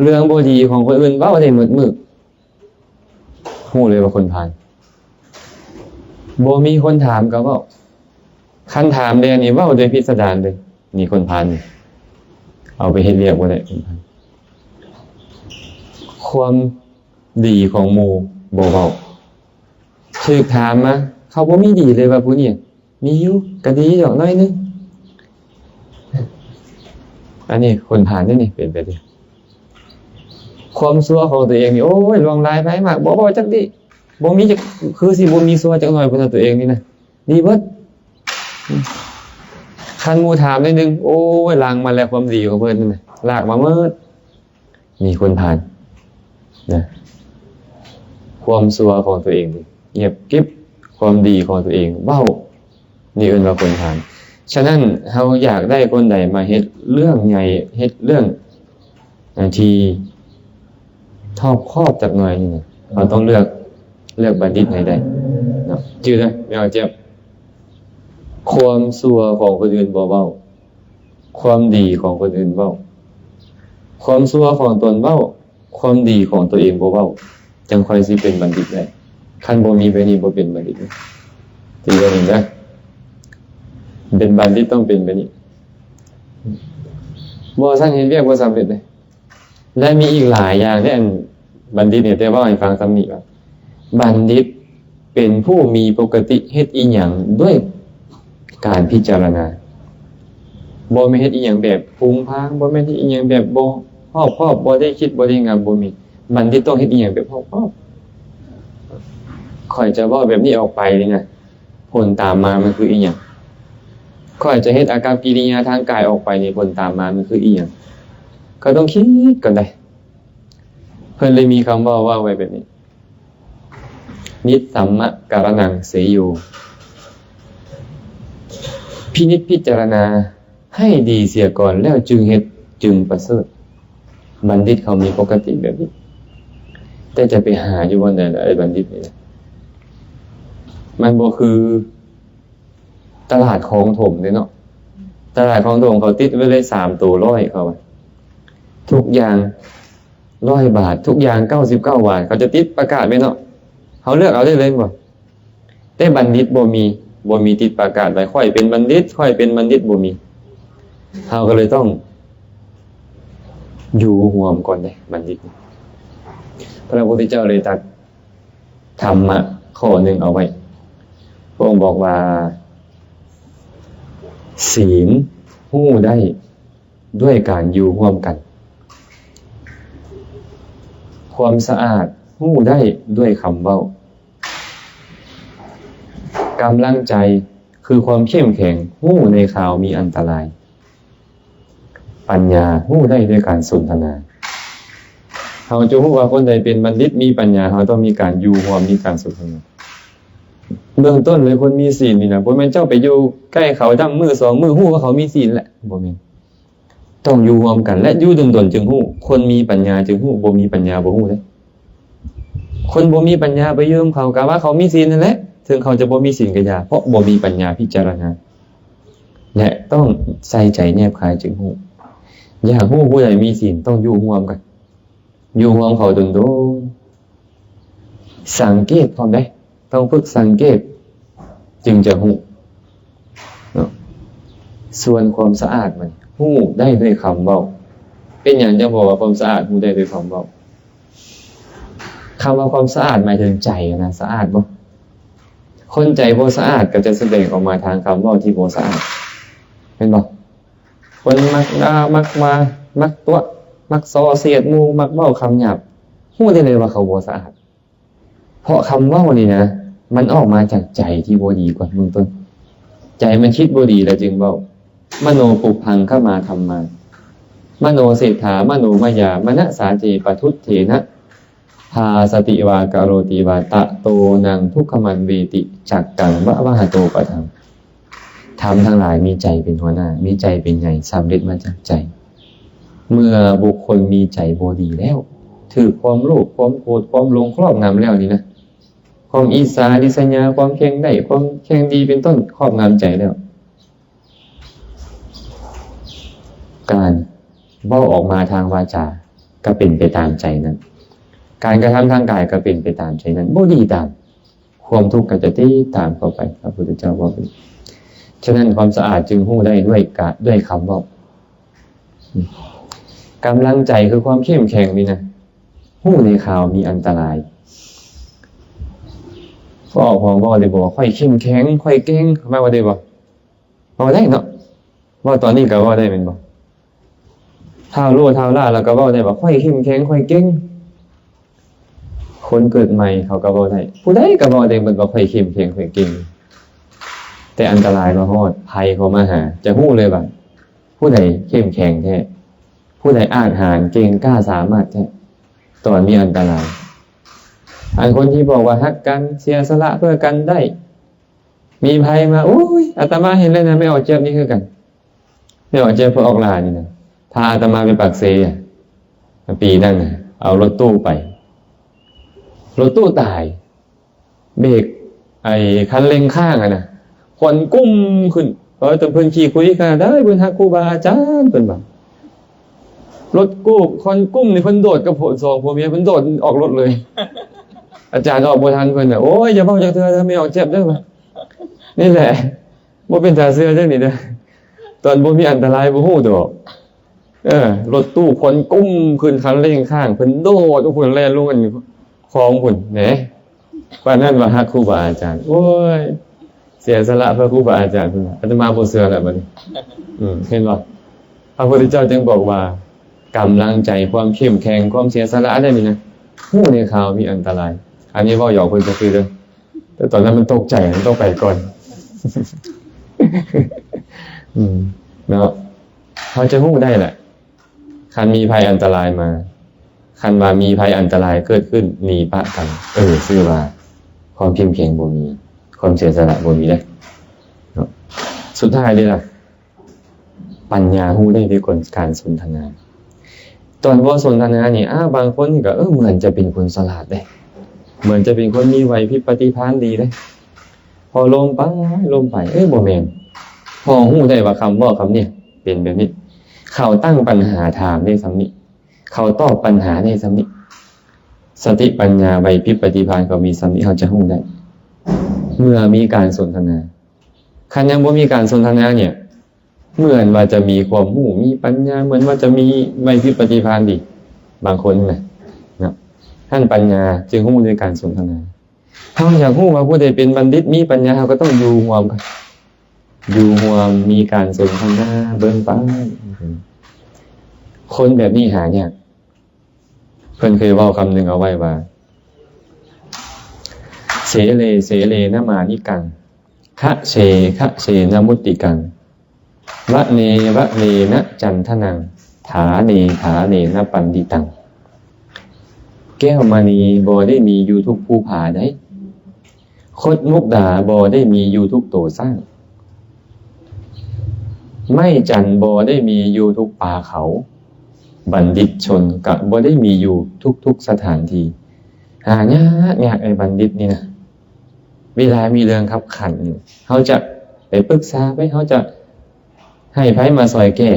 ເລື່ອງບໍ່ດີຂອງຄົນອື່ນເວົ້າໄດ້ໝົດມື້, ຮູ້ເລີຍວ່າຄົນພານ. ບໍ່ມີຄົນຖາມກໍເວົ້າ, ຄັນຖາມແດ່ນີ້ເວົ້າໂດຍພິດສະດານເລີຍ. ນີ້ຄົນພານນີ້ ເອົາໄປເຮັດວຽກບໍ່ໄດ້ຄົນພານ. ຄວາມດີຂອງໝູ່ບໍ່ເວົ້າ, ຖືກຖາມມາ ເຂົາບໍ່ມີດີເລີຍວ່າຜູ້ນີ້. ມີຢູ່ ກໍດີດອກໜ້ອຍໜຶ່ງ. ອັນນີ້ຄົນພານເດ້ນີ້ ເປັນແບບນີ້. ຄວາມຊົ່ວຂອງຕົວເອງນີ້ ໂອ້ຍ ຫຼວງຫຼາຍໄປມາກ ບໍ່ເວົ້າຈັກດີ້, ບໍ່ມີຈັກ, ຄືຊິບໍ່ມີຊົ່ວຈັກໜ້ອຍພຸ້ນນະ ຕົວເອງນີ້ນະ ດີເບິດ. ຄັນໝູ່ຖາມໜ້ອຍໜຶ່ງ ໂອ້ຍ ຫຼັງມາແລ້ວ ຄວາມດີຂອງເພິ່ນນັ້ນນະ ລາກມາໝົດ. ມີຄົນຜ່ານນະ ຄວາມຊົ່ວຂອງຕົວເອງນີ້ ງຽບກິບ, ຄວາມດີຂອງຕົວເອງເວົ້າ, ນີ້ເອີ້ນວ່າຄົນຜ່ານ. ສະນັ້ນ ເຮົາຢາກໄດ້ຄົນໃດມາເຮັດເລື່ອງໃຫຍ່ ເຮັດເລື່ອງທີ່ຮອບຄອບຈັກໜ່ອຍນີ້ນະ ເຮົາຕ້ອງເລືອກ ເລືອກບັນດິດໃຫ້ໄດ້ເນາະ. ຈື່ເດີ ແມ່ອາຈຽບ, ຄວາມຊົ່ວຂອງຄົນອື່ນບໍ່ເວົ້າ, ຄວາມດີຂອງຄົນອື່ນເວົ້າ, ຄວາມຊົ່ວຂອງຕົນເວົ້າ, ຄວາມດີຂອງຕົວເອງບໍ່ເວົ້າ, ຈັ່ງຄ່ອຍຊິເປັນບັນດິດໄດ້. ຄັນບໍ່ມີແບບນີ້ ບໍ່ເປັນບັນດິດ. ຕີແບບນີ້ນະ, ເປັນບັນດິດຕ້ອງເປັນແບບນີ້. ບໍ່ຊັ້ນເຮັດວຽກບໍ່ສຳເລັດເດ້. ແລະ ມີອີກຫຼາຍຢ່າງເດ້ ອັນບັນດິດນີ້ ແຕ່ເວົ້າໃຫ້ຟັງສ່ຳນີ້ວ່າ ບັນດິດເປັນຜູ້ມີປົກກະຕິເຮັດອີ່ຫຍັງດ້ວຍການພິຈາລະນາ. ບໍ່ແມ່ນເຮັດອີ່ຫຍັງແບບພຸງພາງ, ບໍ່ແມ່ນເຮັດອີ່ຫຍັງແບບບໍ່ຮອບຄອບ, ບໍ່ໄດ້ຄິດ, ບໍ່ໄດ້ງາມ, ບໍ່ມີ. ບັນດິດຕ້ອງເຮັດອີ່ຫຍັງແບບຮອບຄອບ. ຂ້ອຍຈະເວົ້າແບບນີ້ອອກໄປນີ້ນະ, ຜົນຕາມມາມັນຄືອີ່ຫຍັງ? ຂ້ອຍຈະເຮັດອາກັບກິລິຍາທາງກາຍອອກໄປນີ້, ຜົນຕາມມາມັນຄືອີ່ຫຍັງ? ຂ້ອຍຕ້ອງຄິດກ່ອນໄດ໋. ເພິ່ນເລີຍມີຄຳເວົ້າ ເວົ້າໄວ້ແບບນີ້ ນິດສຳມະກະລະນັງເສໂຍ ພິນິດພິຈາລະນາໃຫ້ດີເສຍກ່ອນ ແລ້ວຈຶ່ງເຮັດ ຈຶ່ງປະເສີດ. ບັນດິດເຂົາມີປົກກະຕິແບບນີ້. ແຕ່ຈະໄປຫາຢູ່ບ່ອນໃດລະ ໄອ້ບັນດິດນີ້ນະ? ມັນບໍ່ຄືຕະຫຼາດຄອງຖົມເດ້ເນາະ. ຕະຫຼາດຄອງຖົມເຂົາຕິດໄວ້ເລີຍ ສາມໂຕຮ້ອຍ ເຂົາວ່າ ທຸກຢ່າງຮ້ອຍບາດ, ທຸກຢ່າງເກົ້າສິບເກົ້າບາດ, ເຂົາຈະຕິດປະກາດໄວ້ເນາະ. ເຮົາເລືອກເອົາໄດ້ເລີຍແມ່ນບໍ່? ແຕ່ບັນດິດບໍ່ມີ, ບໍ່ມີຕິດປະກາດໄວ້ ຂ້ອຍເປັນບັນດິດ, ຂ້ອຍເປັນບັນດິດ, ບໍ່ມີ. ເຮົາກໍເລີຍຕ້ອງຢູ່ຮ່ວມກ່ອນເດ້ ບັນດິດ. ພະພຸດທະເຈົ້າເລີຍຕັດທຳມະຂໍ້ໜຶ່ງເອົາໄວ້. ພະອົງບອກວ່າ ສີນຮູ້ໄດ້ດ້ວຍການຢູ່ຮ່ວມກັນ, ຄວາມສະອາດຮູ້ໄດ້ດ້ວຍຄຳເວົ້າ. ກຳລັງໃຈຄືຄວາມເຂັ້ມແຂງ ຮູ້ໃນຄາວມີອັນຕະລາຍ. ປັນຍາຮູ້ໄດ້ດ້ວຍການສົນທະນາ. ເຮົາຈະຮູ້ວ່າຄົນໃດເປັນບັນດິດ ມີປັນຍາ, ເຮົາຕ້ອງມີການຢູ່ຮ່ວມ, ມີການສົນທະນາ. ເບື້ອງຕົ້ນເລີຍ ຄົນມີສີນນີ້ນະ ບໍ່ແມ່ນເຈົ້າໄປຢູ່ໃກ້ເຂົາດຳມື້ສອງມື້ ຮູ້ວ່າເຂົາມີສີນແຫຼະ, ບໍ່ແມ່ນ. ຕ້ອງຢູ່ຮ່ວມກັນ ແລະ ຢູ່ດົນໆຈຶ່ງຮູ້. ຄົນມີປັນຍາຈຶ່ງຮູ້, ບໍ່ມີປັນຍາບໍ່ຮູ້ເດ້. ຄົນບໍ່ມີປັນຍາໄປຢູ່ນຳເຂົາ ກະວ່າເຂົາມີສິນນັ້ນແຫຼະ, ເຖິງເຂົາຈະບໍ່ມີສິນກະຢ່າ, ເພາະບໍ່ມີປັນຍາພິຈາລະນາ ແລະ ຕ້ອງໃສ່ໃຈແນບຄາຍຈຶ່ງຮູ້. ຢາກຮູ້ຜູ້ໃດມີສິນ ຕ້ອງຢູ່ຮ່ວມກັນ, ຢູ່ຮ່ວມເຂົາດົນໆ. ສັງເກດພ້ອມເດ້, ຕ້ອງຝຶກສັງເກດຈຶ່ງຈະຮູ້ເນາະ. ສ່ວນຄວາມສະອາດມັນຮູ້ໄດ້ດ້ວຍຄຳເວົ້າ. ເປັນຫຍັງຈັ່ງບອກວ່າຄວາມສະອາດຮູ້ໄດ້ດ້ວຍຄຳເວົ້າ? ຄຳວ່າຄວາມສະອາດໝາຍເຖິງໃຈນະ, ສະອາດບໍ່? ຄົນໃຈບໍ່ສະອາດກໍຈະສະແດງອອກມາທາງຄຳເວົ້າທີ່ບໍ່ສະອາດ, ແມ່ນບໍ່? ຄົນມັກດ່າ, ມັກວ່າ, ມັກຕົວະ, ມັກສໍ້ສຽດໝູ່, ມັກເວົ້າຄຳຫຍາບ, ຮູ້ໄດ້ເລີຍວ່າເຂົາບໍ່ສະອາດ. ເພາະຄຳເວົ້ານີ້ນະ ມັນອອກມາຈາກໃຈທີ່ບໍ່ດີກ່ອນເບື້ອງຕົ້ນ. ໃຈມັນຄິດບໍ່ດີແລ້ວຈຶ່ງເວົ້າ. ມະໂນປຸບພັງຂະມາທຳມາ, ມະໂນເສດຖາ ມະໂນມະຍາ, ມະນະສາເຈປະທຸດເຖນະ, ພາສະຕິວາກະໂຣຕິວາ, ຕະໂຕນັງທຸກຂະມັນເວຕິ, ຈັກກັງວະວະຫະໂຕປະທັງ. ທຳທັງຫຼາຍມີໃຈເປັນຫົວໜ້າ, ມີໃຈເປັນໃຫຍ່, ສຳເລັດມາຈາກໃຈ. ເມື່ອບຸກຄົນມີໃຈບໍ່ດີແລ້ວ, ຖືກຄວາມໂລບ, ຄວາມໂກດ, ຄວາມຫຼົງຄອບງຳແລ້ວນີ້ນະ, ຄວາມອິດສາລິດສະຍາ, ຄວາມແຂ່ງໄດ້, ຄວາມແຂ່ງດີເປັນຕົ້ນ ຄອບງຳໃຈແລ້ວ, ການເວົ້າອອກມາທາງວາຈາກໍເປັນໄປຕາມໃຈນັ້ນ, ການກະທຳທາງກາຍກໍເປັນໄປຕາມໃຈນັ້ນ, ບໍ່ດີຕາມ. ຄວາມທຸກກໍຈະຕິດຕາມເຂົ້າໄປ, ພະພຸດທະເຈົ້າເວົ້າ. ສະນັ້ນ ຄວາມສະອາດຈຶ່ງຮູ້ໄດ້ດ້ວຍກະ, ດ້ວຍຄຳເວົ້າ. ກຳລັງໃຈຄືຄວາມເຂັ້ມແຂງນີ້ນະ, ຮູ້ໃນຄາວມີອັນຕະລາຍ. ພໍອອກຫ້ອງເວົ້າໄດ້ບໍ່ວ່າ ຂ້ອຍເຂັ້ມແຂງ, ຂ້ອຍເກັ່ງ, ມາເວົ້າໄດ້ບໍ່? ເວົ້າໄດ້ເນາະ, ເວົ້າຕອນນີ້ກໍເວົ້າໄດ້ແມ່ນບໍ່? ທ້າວໂລ້ທ້າວລ້າລາວກໍເວົ້າໄດ້ວ່າ ຂ້ອຍເຂັ້ມແຂງ, ຂ້ອຍເກັ່ງ. ຄົນເກີດໃໝ່ເຂົາກໍເວົ້າໄດ້, ຜູ້ໃດກໍເວົ້າໄດ້ໝົດວ່າ ຂ້ອຍເຂັ້ມແຂງ, ຂ້ອຍເກັ່ງ. ແຕ່ອັນຕະລາຍມາຮອດ, ໄພເຂົ້າມາຫາ, ຈະຮູ້ເລີຍວ່າຜູ້ໃດເຂັ້ມແຂງແທ້, ຜູ້ໃດອາດຫານເກັ່ງກ້າສາມາດແທ້ ຕອນມີອັນຕະລາຍ. ອັນຄົນທີ່ບອກວ່າຮັກກັນ, ເສຍສະຫຼະເພື່ອກັນໄດ້, ມີໄພມາ, ໂອ້ຍ, ອາດຕະມາເຫັນແລ້ວນະ, ແມ່ອອກເຈັບນີ້ຄືກັນ. ແມ່ອອກເຈັບເພື່ອອອກຫຼ້ານີ້ນະ, ພາອາດຕະມາໄປປາກເຊ ປີນັ້ນນະ, ເອົາລົດຕູ້ໄປ, ລົດຕູ້ຕາຍ, ເບຣກ ໄອ້ຄັນເລັ່ງຄ້າງຫັ້ນນະ, ຄວັນກຸ້ມຂຶ້ນ. ເອີ ແຕ່ເພິ່ນຂີ້ຄຸຍຂະໜາດໃດ, ເພິ່ນຮັກຄູບາອາຈານ, ເພິ່ນວ່າ ລົດກູ້ຄວັນກຸ້ມນີ້ ເພິ່ນໂດດກັບຜົວ ສອງຜົວເມຍ, ເພິ່ນໂດດອອກລົດເລີຍ. ອາຈານອອກບໍ່ທັນເພິ່ນນະ. ໂອ້ຍ, ຢ່າເວົ້າຈັກເທື່ອເດີ, ແມ່ອອກເຈັບເດີ, ວ່າ. ນີ້ແຫຼະ ບໍ່ເປັນຕາເຊື່ອຈັ່ງນີ້ເດີ, ຕອນບໍ່ມີອັນຕະລາຍບໍ່ຮູ້ດອກ. ເອີ ລົດຕູ້ຄວັນກຸ້ມຂຶ້ນ, ຄັນເລັ່ງຄ້າງ, ເພິ່ນໂດດອອກພຸ້ນ, ແລ່ນລົງອັນຄອງພຸ້ນແຫຼະ. ປານນັ້ນວ່າຮັກຄູບາອາຈານ. ໂອ້ຍ, ເສຍສະຫຼະເພື່ອຄູບາອາຈານພຸ້ນນະ. ອາດຕະມາບໍ່ເຊື່ອແລ້ວບັດນີ້. ອືມ ເຫັນບໍ່? ພະພຸດທະເຈົ້າຈຶ່ງບອກວ່າ ກຳລັງໃຈ, ຄວາມເຂັ້ມແຂງ, ຄວາມເສຍສະຫຼະໄດ້ນີ້ນະ, ຮູ້ໃນຂ່າວມີອັນຕະລາຍ. ອັນນີ້ເວົ້າຫຍອກເພິ່ນຊື່ໆເດີ, ແຕ່ຕອນນັ້ນມັນຕົກໃຈ, ມັນຕ້ອງໄປກ່ອນ. ອືມ ເນາະ, ເຮົາຈະຮູ້ໄດ້ແຫຼະ. ຄັນມີໄພອັນຕະລາຍມາ, ຄັນວ່າມີໄພອັນຕະລາຍເກີດຂຶ້ນ, ໜີປະກັນ, ເອີ ຊື່ວ່າຄວາມເຂັ້ມແຂງບໍ່ມີ, ຄວາມເສຍສະຫຼະບໍ່ມີເດ້ເນາະ. ສຸດທ້າຍເດ້ລະ, ປັນຍາຮູ້ໄດ້ດ້ວຍການສົນທະນາ. ຕອນບໍ່ສົນທະນານີ້, ອາ, ບາງຄົນນີ້ກໍ, ເອີ, ເໝືອນຈະເປັນຄົນສະຫຼາດເດ້, ເໝືອນຈະເປັນຄົນມີໄຫວພິບປະຕິພານດີເດ້. ພໍລົມໄປ, ລົມໄປ, ເອີ, ບໍ່ແມ່ນ. ພໍຮູ້ໄດ້ວ່າຄຳເວົ້າຄຳນີ້ເປັນແບບນີ້, ເຂົາຕັ້ງປັນຫາຖາມໄດ້ສ່ຳນີ້, ເຂົາຕອບປັນຫາໄດ້ສ່ຳນີ້, ສະຕິປັນຍາໄຫວພິບປະຕິພານເຂົາມີສ່ຳນີ້, ເຮົາຈະຮູ້ໄດ້ເມື່ອມີການສົນທະນາ. ຄັນຍັງບໍ່ມີການສົນທະນານີ້, ເໝືອນວ່າຈະມີຄວາມຮູ້, ມີປັນຍາ, ເໝືອນວ່າຈະມີໄຫວພິບປະຕິພານດີ, ບາງຄົນນະ, ນະ, ຫັ້ນປັນຍາຈຶ່ງຮູ້ດ້ວຍການສົນທະນາ. ເຮົາຢາກຮູ້ວ່າຜູ້ໃດເປັນບັນດິດ, ມີປັນຍາ, ເຮົາກໍຕ້ອງຢູ່ຮ່ວມກັນ, ຢູ່ຮ່ວມ, ມີການສົນທະນາເບິ່ງໄປ. ຄົນແບບນີ້ຫາຍາກ. ເພິ່ນເຄີຍເວົ້າຄຳໜຶ່ງເອົາໄວ້ວ່າ ເສເລ ເສເລນະມານິກັງ ຄະເຊ ຄະເຊນະມຸດຕິກັງ ວະເນ ວະເນນະຈັນທະນັງ ຖາເນ ຖາເນນະປັນດິຕັງ. ແກ້ວມະນີບໍ່ໄດ້ມີຢູ່ທຸກພູຜາໃດ, ຄົດມຸກດາບໍ່ໄດ້ມີຢູ່ທຸກໂຕຊ້າງ, ໄມ້ຈັນບໍ່ໄດ້ມີຢູ່ທຸກປ່າເຂົາ, ບັນດິດຊົນກະບໍ່ໄດ້ມີຢູ່ທຸກໆສະຖານທີ່. ຫາຍາກ ຍາກໄອ້ບັນດິດນີ້ນະ. ເວລາມີເລື່ອງຄັບຂັນນີ້ ເຮົາຈະໄປປຶກສາໃຜ? ເຮົາຈະໃຫ້ໃຜມາຊ່ອຍແກ້?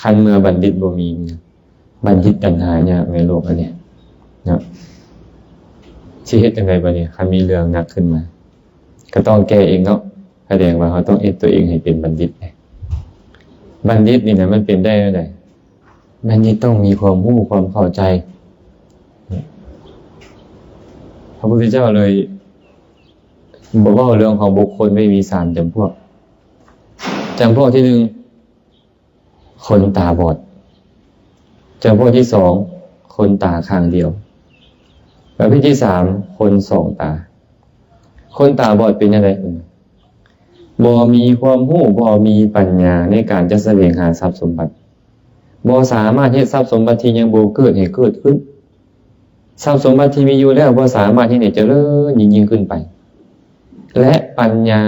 ຄັນເມື່ອບັນດິດບໍ່ມີນີ້ນະ, ບັນດິດອັນຫາຍາກໃນໂລກອັນນີ້ເນາະ. ຊິເຮັດຈັ່ງໃດບາດນີ້? ຄັນມີເລື່ອງໜັກຂຶ້ນມາ ກໍຕ້ອງແກ້ເອງເນາະ. ສະແດງວ່າເຮົາຕ້ອງເຮັດຕົວເອງໃຫ້ເປັນບັນດິດ. ບັນດິດນີ້ນະ ມັນເປັນໄດ້ແນວໃດ? ບັນດິດຕ້ອງມີຄວາມຮູ້ ຄວາມເຂົ້າໃຈ. ພະພຸດທະເຈົ້າເລີຍເວົ້າເລື່ອງຂອງບຸກຄົນໄວ້ມີສາມຈຳພວກ. ຈຳພວກທີໜຶ່ງ ຄົນຕາບອດ. ຈຳພວກທີສອງ ຄົນຕາຂ້າງດຽວ. ປະເພດທີສາມ ຄົນສອງຕາ. ຄົນຕາບອດເປັນຈັ່ງໃດ? ບໍ່ມີຄວາມຮູ້, ບໍ່ມີປັນຍາໃນການຈະສະແຫວງຫາຊັບສົມບັດ, ບໍ່ສາມາດເຮັດຊັບສົມບັດທີ່ຍັງບໍ່ເກີດໃຫ້ເກີດຂຶ້ນ. ຊັບສົມບັດທີ່ມີຢູ່ແລ້ວບໍ່ສາມາດເຮັດໃຫ້ຈະເລີນຍິ່ງໆຂຶ້ນໄປ ແລະ ປັນຍາ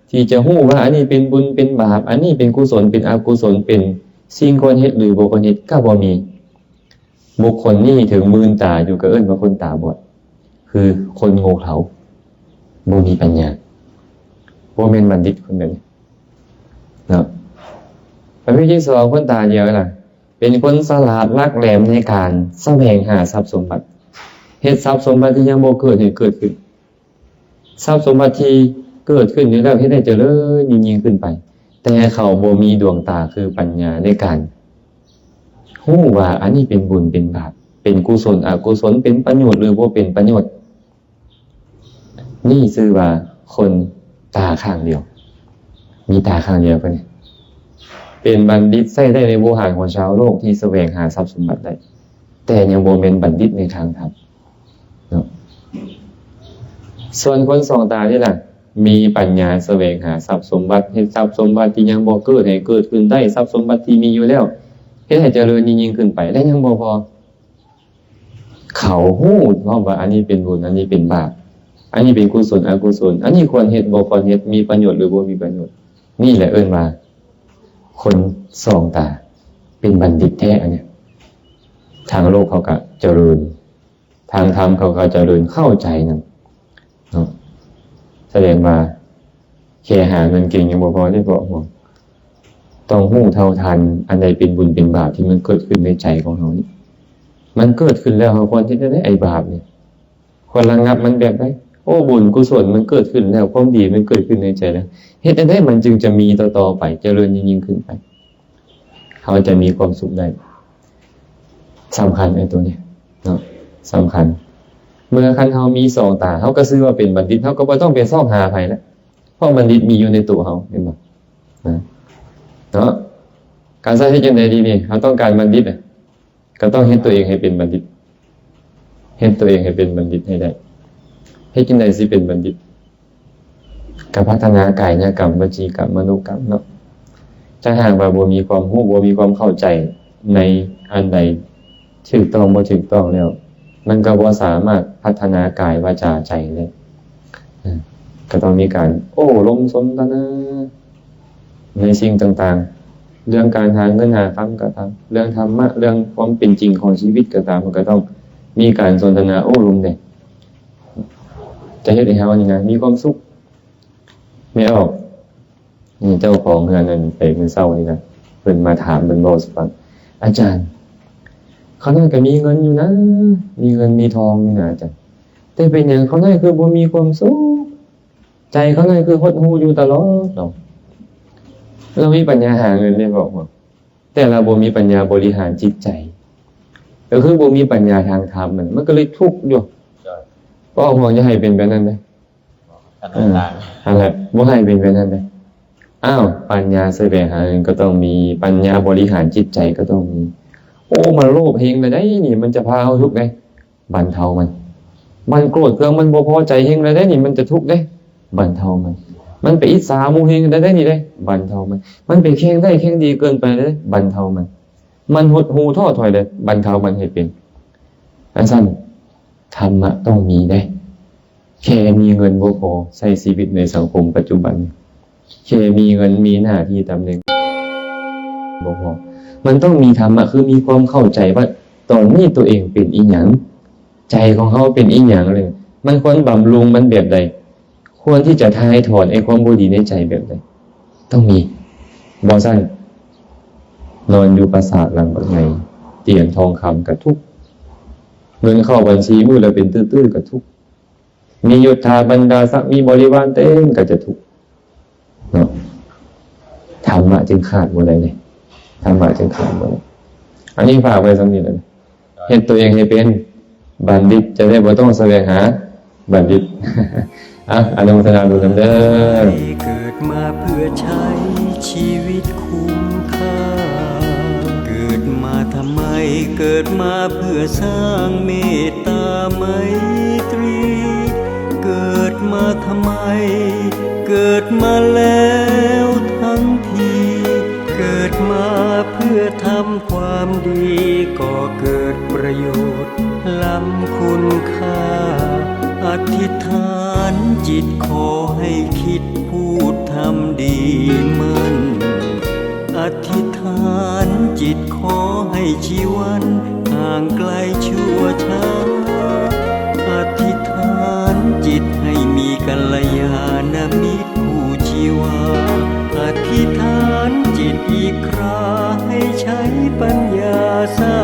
ທີ່ຈະຮູ້ວ່າອັນນີ້ເປັນບຸນເປັນບາບ, ອັນນີ້ເປັນກຸສົນເປັນອະກຸສົນ, ເປັນສິ່ງຄວນເຮັດ ຫຼື ບໍ່ຄວນເຮັດ ກໍບໍ່ມີ. ບຸກຄົນນີ້ເຖິງມື່ນຕາຢູ່ກໍເອີ້ນວ່າຄົນຕາບອດ, ຄືຄົນໂງ່ເຖົ້າ, ບໍ່ມີປັນຍາ, ບໍ່ແມ່ນບັນດິດຄົນແບບນີ້ເນາະ. ປະເພດທີສອງ ຄົນຕາດຽວນະ ເປັນຄົນສະຫຼາດຫຼັກແຫຼມໃນການສະແຫວງຫາຊັບສົມບັດ, ເຮັດຊັບສົມບັດທີ່ຍັງບໍ່ເກີດໃຫ້ເກີດຂຶ້ນ. ຊັບສົມບັດທີ່ເກີດຂຶ້ນຢູ່ແລ້ວເຮັດໃຫ້ຈະເລີນຍິ່ງໆຂຶ້ນໄປ, ແຕ່ເຂົາບໍ່ມີດວງຕາຄືປັນຍາໃນການຮູ້ວ່າອັນນີ້ເປັນບຸນເປັນບາບ, ເປັນກຸສົນອະກຸສົນ, ເປັນປະໂຫຍດ ຫຼື ບໍ່ເປັນປະໂຫຍດ. ນີ້ຊື່ວ່າຄົນຕາຂ້າງດຽວ, ມີຕາຂ້າງດຽວເພິ່ນນີ້ ເປັນບັນດິດໃຊ້ໄດ້ໃນໂວຫານຂອງຊາວໂລກທີ່ສະແຫວງຫາຊັບສົມບັດໄດ້, ແຕ່ຍັງບໍ່ແມ່ນບັນດິດໃນທາງທຳເນາະ. ສ່ວນຄົນສອງຕານີ້ລະ ມີປັນຍາສະແຫວງຫາຊັບສົມບັດ, ເຮັດຊັບສົມບັດທີ່ຍັງບໍ່ເກີດໃຫ້ເກີດຂຶ້ນໄດ້, ຊັບສົມບັດທີ່ມີຢູ່ແລ້ວ ເຮັດໃຫ້ຈະເລີນຍິ່ງໆຂຶ້ນໄປ ແລະ ຍັງບໍ່ພໍ ເຂົາຮູ້ພ້ອມວ່າອັນນີ້ເປັນບຸນ, ອັນນີ້ເປັນບາບ, ອັນນີ້ເປັນກຸສົນ, ອະກຸສົນ, ອັນນີ້ຄວນເຮັດ, ບໍ່ຄວນເຮັດ, ມີປະໂຫຍດ ຫຼື ບໍ່ມີປະໂຫຍດ. ນີ້ແຫຼະເອີ້ນວ່າຄົນສອງຕາ, ເປັນບັນດິດແທ້ອັນເນີ້ຍ. ທາງໂລກເຂົາກະຈະເລີນ, ທາງທຳເຂົາກະຈະເລີນ, ເຂົ້າໃຈນຳເນາະ. ສະແດງວ່າ ແຄ່ຫາເງິນເກັ່ງຍັງບໍ່ພໍເດ້ ເພາະວ່າຕ້ອງຮູ້ເທົ່າທັນອັນໃດເປັນບຸນເປັນບາບທີ່ມັນເກີດຂຶ້ນໃນໃຈຂອງເຮົານີ້. ມັນເກີດຂຶ້ນແລ້ວ ເຮົາຄວນເຮັດແນວໃດ ໄອ້ບາບນີ້? ຄວນລະງັບມັນແບບໃດ? ໂອ້ ບຸນກຸສົນມັນເກີດຂຶ້ນແລ້ວ, ຄວາມດີມັນເກີດຂຶ້ນໃນໃຈແລ້ວ, ເຮັດແນວໃດມັນຈຶ່ງຈະມີຕໍ່ໆໄປ, ຈະເລີນຍິ່ງໆຂຶ້ນໄປ? ເຮົາຈະມີຄວາມສຸກໄດ້. ສຳຄັນໄອ້ໂຕນີ້ເນາະ, ສຳຄັນ. ເມື່ອຄັນເຮົາມີສອງຕາ, ເຮົາກໍຊື່ວ່າເປັນບັນດິດ, ເຮົາກໍບໍ່ຕ້ອງໄປຊອກຫາໃຜລະ, ເພາະບັນດິດມີຢູ່ໃນໂຕເຮົາ, ເຫັນບໍ່? ນະ ເນາະ. ການຈະເຮັດຈັ່ງໃດດີນີ້? ເຮົາຕ້ອງການບັນດິດນະ, ກໍຕ້ອງເຮັດຕົວເອງໃຫ້ເປັນບັນດິດ, ເຮັດຕົວເອງໃຫ້ເປັນບັນດິດໃຫ້ໄດ້. ເຮັດຈັ່ງໃດຊິເປັນບັນດິດ? ກໍພັດທະນາກາຍະກຳ, ວະຈີກຳ, ມະໂນກຳເນາະ. ຖ້າຫາກວ່າບໍ່ມີຄວາມຮູ້, ບໍ່ມີຄວາມເຂົ້າໃຈໃນອັນໃດຖືກຕ້ອງ, ບໍ່ຖືກຕ້ອງແລ້ວ, ມັນກໍບໍ່ສາມາດພັດທະນາກາຍ, ວາຈາ, ໃຈໄດ້. ເອີ ກໍຕ້ອງມີການໂອ້ລົມສົນທະນາໃນສິ່ງຕ່າງໆ, ເລື່ອງການຫາເງິນຫາຄຳກໍຕາມ, ເລື່ອງທຳມະ, ເລື່ອງຄວາມເປັນຈິງຂອງຊີວິດກໍຕາມ, ມັນກໍຕ້ອງມີການສົນທະນາໂອ້ລົມແດ່. ຈະເຮັດໃຫ້ເຮົານີ້ນະ ມີຄວາມສຸກ. ແມ່ອອກ ນີ້ເຈົ້າຂອງເຮືອນນັ້ນໄປມື້ເຊົ້ານີ້ນະ, ເພິ່ນມາຖາມ, ເພິ່ນເວົ້າສູ່ຟັງ, ອາຈານ, ຂ້ານ້ອຍກໍມີເງິນຢູ່ນະ, ມີເງິນມີທອງຢູ່ນະອາຈານ, ແຕ່ເປັນຫຍັງຂ້ານ້ອຍຄືບໍ່ມີຄວາມສຸກ? ໃຈຂ້ານ້ອຍຄືຫົດຫູ່ຢູ່ຕະຫຼອດເນາະ. ລາວມີປັນຍາຫາເງິນໄດ້ບໍ່? ແຕ່ລາວບໍ່ມີປັນຍາບໍລິຫານຈິດໃຈ, ກໍຄືບໍ່ມີປັນຍາທາງທຳ, ມັນ ມັນກໍເລີຍທຸກຢູ່. ກໍຫວງຢ່າໃຫ້ເປັນແບບນັ້ນເດ້. ເອີ ຫັ້ນແຫຼະ, ບໍ່ໃຫ້ເປັນແບບນັ້ນເດ້. ອ້າວ ປັນຍາສະແຫວງຫາເງິນກໍຕ້ອງມີ, ປັນຍາບໍລິຫານຈິດໃຈກໍຕ້ອງມີ. ໂອ້ ມັນໂລບແຮງແລ້ວໃດ໋ນີ້, ມັນຈະພາເຮົາທຸກເດ້. ບັນເທົາມັນ. ມັນໂກດເຄືອງ, ມັນບໍ່ພໍໃຈແຮງແລ້ວໃດ໋ນີ້, ມັນຈະທຸກເດ້. ບັນເທົາມັນ. ມັນໄປອິດສາໝູ່ແຮງແລ້ວໃດ໋ນີ້ເດ້. ບັນເທົາມັນ. ມັນໄປແຂ່ງໄດ້ແຂ່ງດີເກີນໄປແລ້ວເດ້. ບັນເທົາມັນ. ມັນຫົດຫູ່ທໍ້ຖອຍເດ້. ບັນເທົາມັນໃຫ້ເປັນ. ອັນຊັ້ນ ທຳມະຕ້ອງມີເດ້. ແຄ່ມີເງິນບໍ່ພໍໃຊ້ຊີວິດໃນສັງຄົມປັດຈຸບັນ. ແຄ່ມີເງິນ, ມີໜ້າທີ່, ຕຳແໜ່ງບໍ່ພໍ. ມັນຕ້ອງມີທຳມະ, ຄືມີຄວາມເຂົ້າໃຈວ່າຕອນນີ້ຕົວເອງເປັນອີ່ຫຍັງ, ໃຈຂອງເຮົາເປັນອີ່ຫຍັງ, ແລ້ວມັນຄວນບຳລຸງມັນແບບໃດ, ຄວນທີ່ຈະຖ່າຍຖອນໄອ້ຄວາມບໍ່ດີໃນໃຈແບບໃດ, ຕ້ອງມີ. ບໍ່ຊັ້ນ ນອນຢູ່ປາສາດຫຼັງບັກໃຫຍ່, ຕຽງທອງຄຳກະທຸກ, ເງິນເຂົ້າບັນຊີມື້ລະເປັນຕື້ໆກະທຸກ. ມີຍົດຖາບັນດາສັກ, ມີບໍລິວານເຕັມກໍຈະທຸກເນາະ. ທຳມະຈຶ່ງຂາດບໍ່ໄດ້ເດ້, ທຳມະຈຶ່ງຂາດບໍ່ໄດ້. ອັນນີ້ຝາກໄວ້ສ່ຳນີ້ແຫຼະ, ເຮັດຕົວເອງໃຫ້ເປັນບັນດິດ, ຈະໄດ້ບໍ່ຕ້ອງສະແຫວງຫາບັນດິດ. ອ່ະ ອະນຸໂມທະນາບຸນນຳເດີ້. ເກີດມາເພື່ອໃຊ້ຊີວິດຄຸ້ມຄ່າ, ເກີດມາທຳໄມ? ເກີດມາເພື່ອສ້າງເມດຕາໄມຕຣີ, ເກີດມາທຳໄມ? ເກີດມາແລ້ວທັງທີ, ເກີດມາເພື່ອທຳຄວາມດີ, ກໍເກີດປະໂຫຍດ ລ້ຳຄຸນຄ່າ. ອະທິຖານຈິດຂໍໃຫ້ຄິດ ພູດທຳດີໝັ້ນ, ອະທິຖານຈິດຂໍໃຫ້ຊີວັນຫ່າງໄກຊົ່ວຊ້າ, ອະທິຖານຈິດໃຫ້ມີກັນລະຍານະມິດຄູ່ຊີວາ, ອະທິຖານຈິດອີກຄາໃຫ້ໃຊ້ປັນຍາສາ